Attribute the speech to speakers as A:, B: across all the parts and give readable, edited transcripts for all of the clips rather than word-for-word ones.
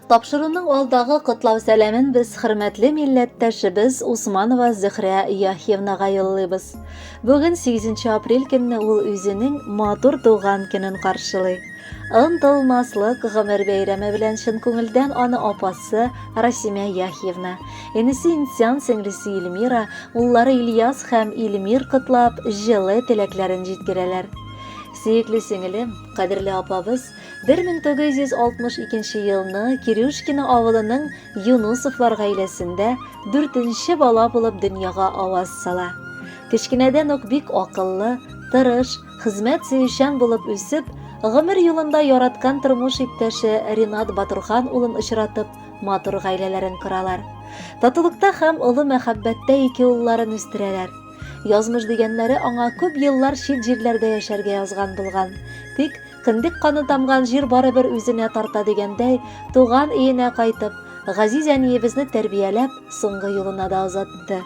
A: Тапшыруның алдагы котлау сәламен без хөрмәтле милләттәшебез Усманова Зөһрә Яхьевнага юллыйбыз. Бүген 8 апрель көнне ул үзенең матур туган көнен каршылый. Онытылмаслык гомер бәйрәме белән чын күңелдән аны апасы Расимә Яхьевна, энесе Инсян, сеңлесе Эльмира, уллары Ильяс һәм Илмир котлап, җылы теләкләрен җиткерәләр. Сөекле сеңелем, кадерле апабыз, 1962 елны Кирюшкино авылының Юнусовлар гаиләсендә дүртенче бала булып дөньяга аваз сала. Кечкенәдән үк бик акыллы, тырыш, хезмәт сөючән булып үсеп, гомер юлында яраткан тормыш иптәше Ринат Батурхан улын очратып, матур гаиләләрен коралар. Татулыкта һәм олы мәхәббәттә ике улларын үстерәләр. Язмыш дигәннәре аңа күп еллар чит җирләрдә яшәргә язган булган. Тик кендек каны тамган җир барыбер үзенә тарта дигәндәй, туган өенә кайтып, газиз әниебезне тәрбияләп, соңгы юлына да озатты.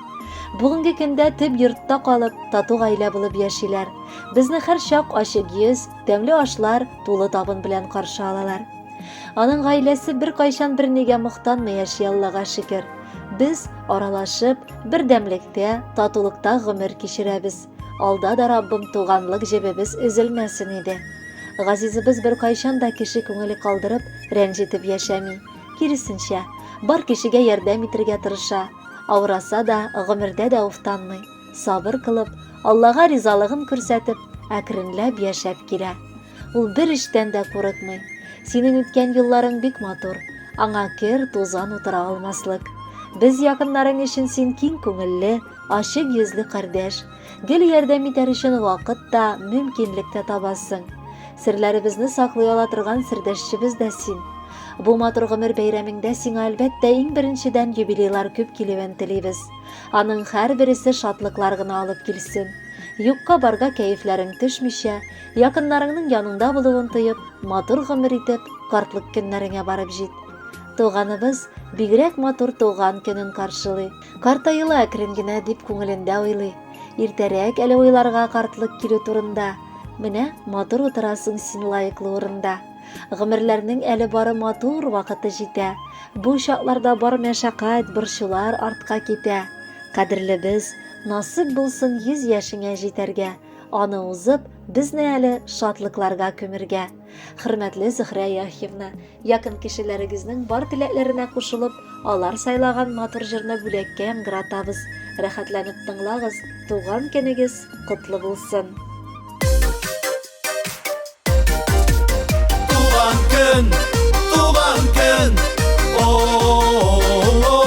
A: Бүгенге көндә төп йортта калып, тату гаилә булып яшиләр. Безне һәрчак ачык йөз, тәмле ашлар, тулы табын белән каршы алалар. Аның гаиләсе беркайчан бернигә мохтанмый яши, Аллага шөкер. Без аралашып, бердәмлектә, татулыкта гомер кичерәбез. Алда да Раббым туганлык җебебез өзелмәсен иде. Газизыбыз беркайчан да кеше күңеле калдырып, рәнҗетеп яшәми. Киресенчә, бар кешегә ярдәм итергә тырыша. Авыраса да, гомердә дә уфтанмый. Сабыр кылып, Аллага ризалыгын күрсәтеп, әкренләп яшәп килә. Ул бер эштән дә курыкмый. Синең үткән юлларың бик матур. Аңа кер, тузан утыра алмаслык. Без якыннарың өчен син киң күңелле, ачык йөзле кардәш. Гел ярдәм итәр өчен вакыт та, мөмкинлек тә табасың. Серләребезне саклый ала торган сердәшчебез дә син. Бу матур гомер бәйрәмеңдә сиңа әлбәттә иң беренчедән юбилейлар күп килүен телибез. Аның һәрбересе шатлыклар гына алып килсен. Юкка барга кәефләрең төшмичә, якыннарыңның яныңда булуын тоеп, матур гомер итеп, картлык көннәреңә барып җит. Туганыбыз бигрәк матур туган көнен каршылый. Картаела әкрен генә дип күңелендә уйлый. Иртәрәк әле уйларга картлык килү турында. Менә матур утырасың син лаеклы урында. Гомерләрнең әле бары матур вакыты җитә. Бу чакларда бар мәшәкать, борчулар артка китә. Кадерлебез, насыйп булсын 100 яшеңә җитәргә, аны узып, безне әле шатлыкларга күмергә. Хөрмәтле Зөһрә Яхьевна, якын кешеләрегезнең бар теләкләренә кушылып, алар сайлаган матур җырны бүләккә яңгыратабыз. Рәхәтләнеп тыңлагыз, туган көнегез котлы булсын!
B: Туган көн, туган көн, о-о-о.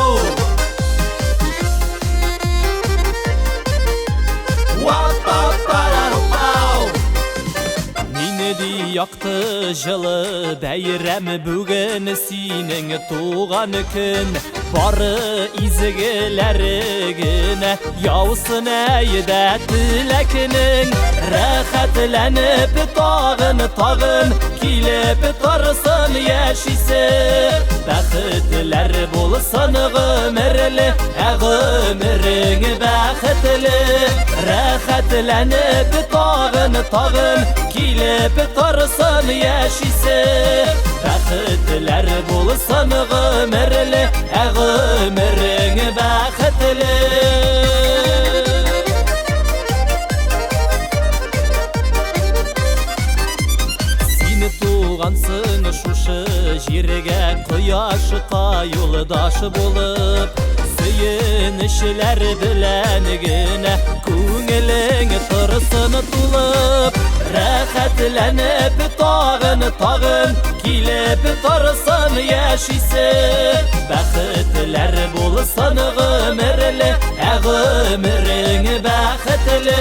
B: Уа-па-па-ра-пау. Нинди якты җылы бәйрәм бүген синең туган көн. Бары изгеләре генә яусын әйдә теләкнең. Рәхәтләнеп тагын тагын килеп торсын яшисе. Бәхетләр булсын гомерле, ә гомерең бәхетле. Рәхәтләнеп тагын тагын килеп торсын яшисе. Бәхетләр булсын гомерле, ә гомерең бәхетле. Син тугансың шушы җиргә, кояшка юлдаш булып, сөенечләр белән генә күңелең торсын тулып, рәхәтләнеп тагын тагын килеп торсын яшисе. Бәхетләр булсын гомерле, ә гомерең бәхетле.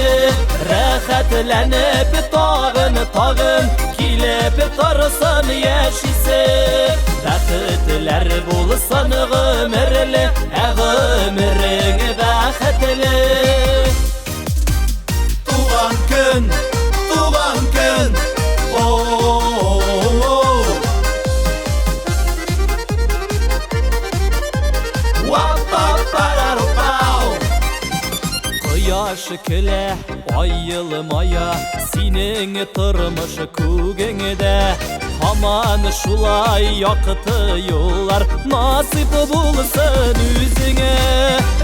B: Рәхәтләнеп тагын тагын килеп торсын яшисе. Бәхетләр булсын гомерле, ә гомерең бәхетле. Туган көн, туган көн, о-о-о. Уа-па-па-ра-пау. Кояш көлә, ай елмая, синең тормыш күгеңдә. Һаман шулай якты юллар насыйп булсын үзеңә.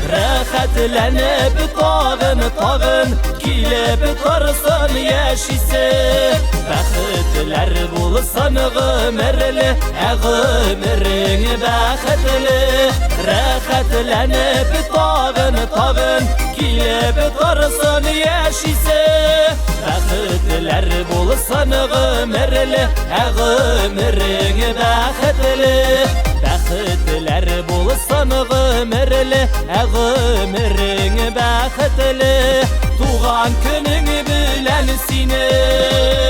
B: Рәхәтләнеп тагын, тагын килеп торсын яшисе. Бәхетләр булсын гомерле, ә гомерең бәхетле. Рәхәтләнеп тагын, тагын килеп торсын яшисе. Бәхетләр булсын гомерле, ә гомерең бәхетле. Бәхетләр булсын гомерле, ә гомерең бәхетле. Туган көнең белән сине.